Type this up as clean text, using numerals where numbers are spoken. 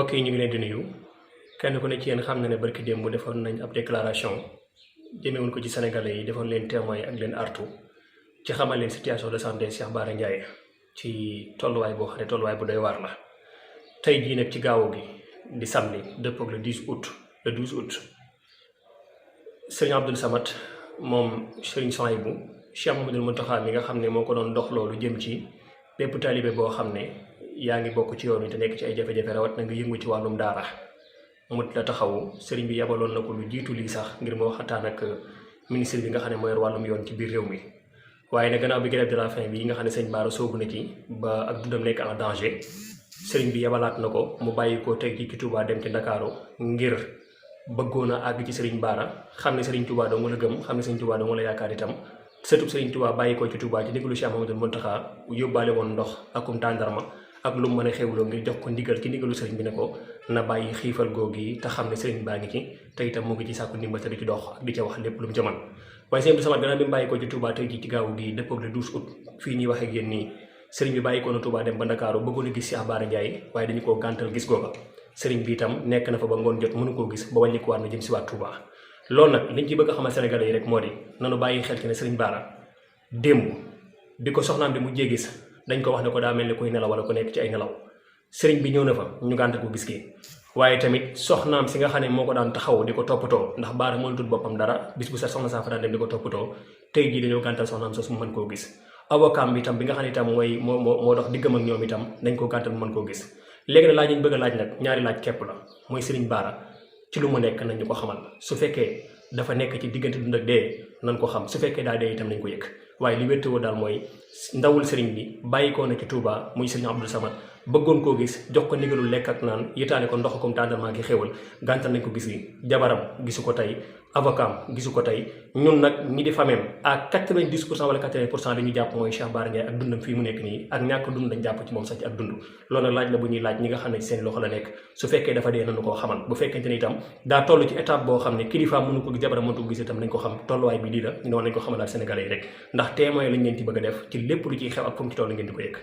mbokk yi ñu ngi leen di nuyu kenn ku ne ci yéen xam na ne barki démb bu defoon nañ ab déclaration jëmewuñ ko ci sénégalais yi defoon leen témoin ak leen artu ci xamal leen situation de santé Cheikh Bara Ndiaye ci tolluwaay boo xam ne tolluwaay bu doy waar la. tey jii nag ci gaawu gi di samedi dëppoo le 10 août le 12 août Serigne Abdoul Samad moom Serigne Souhaïbou Cheikh Mouhamadoul Mountakha mi nga xam ne moo ko doon dox loolu jëm ci bépp talibé boo xam ne yaa ngi bokk ci yoon wi te nekk ci ay jafe-jafe rawat na nga yëngu ci wàllum daara mut la taxawu sëriñ bi yabaloon na ko lu jiitu lii sax ngir ma waxataan ak ministre bi nga xam ne moo yor wàllum yoon ci biir réew mi. waaye nag gannaaw bi grève de la faim bi nga xam ne sëñ Bara soobu na ci ba ak dundam nekk en danger sëriñ bi yabalaat na ko mu bàyyi ko teg ci Touba dem ci Ndakaaru ngir bëggoon a àgg ci sëriñ Bara xam ne sëriñ Touba dong la gëm xam ne sëriñ Touba dong la yaakaar itam sëtub sëriñ Touba bàyyi ko ci Touba ci ndigalu Cheikh Mouhamadoul Mountakha yóbbaale woon ndox akum tàndarma ak lu mu mën a xewloo ngir jox ko ndigal ci ndigalu sëriñ bi ne ko na bàyyi xiifal googu yi te xam ne sëriñ baa ngi ci te itam mu ngi ci sàkku ndimbal te di ci dox ak di ca wax lépp lu mu ca mën. waaye sëriñ Abdou Samad gannaaw bi mu bàyyi ko ci Touba tey ji ci gaawu gi dëppoo le 12 août fii ñuy wax ak yéen nii sëriñ bi bàyyi ko na Touba dem ba Ndakaaru bëggoon a gis Cheikh Bara Ndiaye waaye dañu koo gàntal gis googa sëriñ bi itam nekk na fa ba ngoon jot mënu koo gis ba wàññi ko waat na jëm si waat Touba. loolu nag liñ ci bëgg a xamal sénégalais yi rek moo di nanu bàyyi xel ci ne sëriñ Bara démb bi ko soxnaam bi mu gis dañ ko wax ne ko daa mel ni kuy nelaw wala ku nekk ci ay nelaw sëriñ bi ñëw na fa ñu gàntal ko gis gi waaye tamit soxnaam si nga xam ne moo ko daan taxaw di ko toppatoo ndax Bara mënatul boppam dara bis bu set soxna saa fa daan dem di ko toppatoo tey jii dañoo gàntal soxnaam sos mu mën koo gis avocat bi itam bi nga xam ne itam moo dox diggam ak ñoom itam dañ koo gàntal mu mën koo gis léegi nag laaj ñu bëgg a laaj nag ñaari laaj képp la mooy sëriñ Bara ci lu mu nekk nañ ñu ko xamal su fekkee dafa nekk ci diggante dund ak dee nañ ko xam su fekkee daa dee itam nañ ko yëg waaye li wéttewoo daal mooy ndawul sëriñ bi bàyyi ko na ci Touba muy sëriñ Abdoul Samad bëggoon koo gis jox ko ndigalul lekk ak naan yitaane ko ndox comme tàndarmaa gi xéwal gàntal nañ ko gis gi jabaram gisu ko tey avocat gisu ko tey ñun nag ñi di fameem à 90% wala 80% li ñu jàpp mooy Cheikh Bara Ndiaye ak dundam fii mu nekk nii ak ñàkk dund lañ jàpp ci moom sax ci ak dund loolu nag laaj la bu ñuy laaj ñi nga xam ne ci seen loxo la nekk su fekkee dafa dee nañu koo xamal bu fekkente ne itam daa toll ci étape boo xam ne kilifa mënu ko jabaram mënu ko gis itam nañ ko xam tolluwaay bi lii la ñu noonu nañ ko xamalaat sénégalais yi rek ndax témoin lañ leen ci bëgg a def ci lépp lu ciy xew ak fu mu ci toll ngeen di ko yëg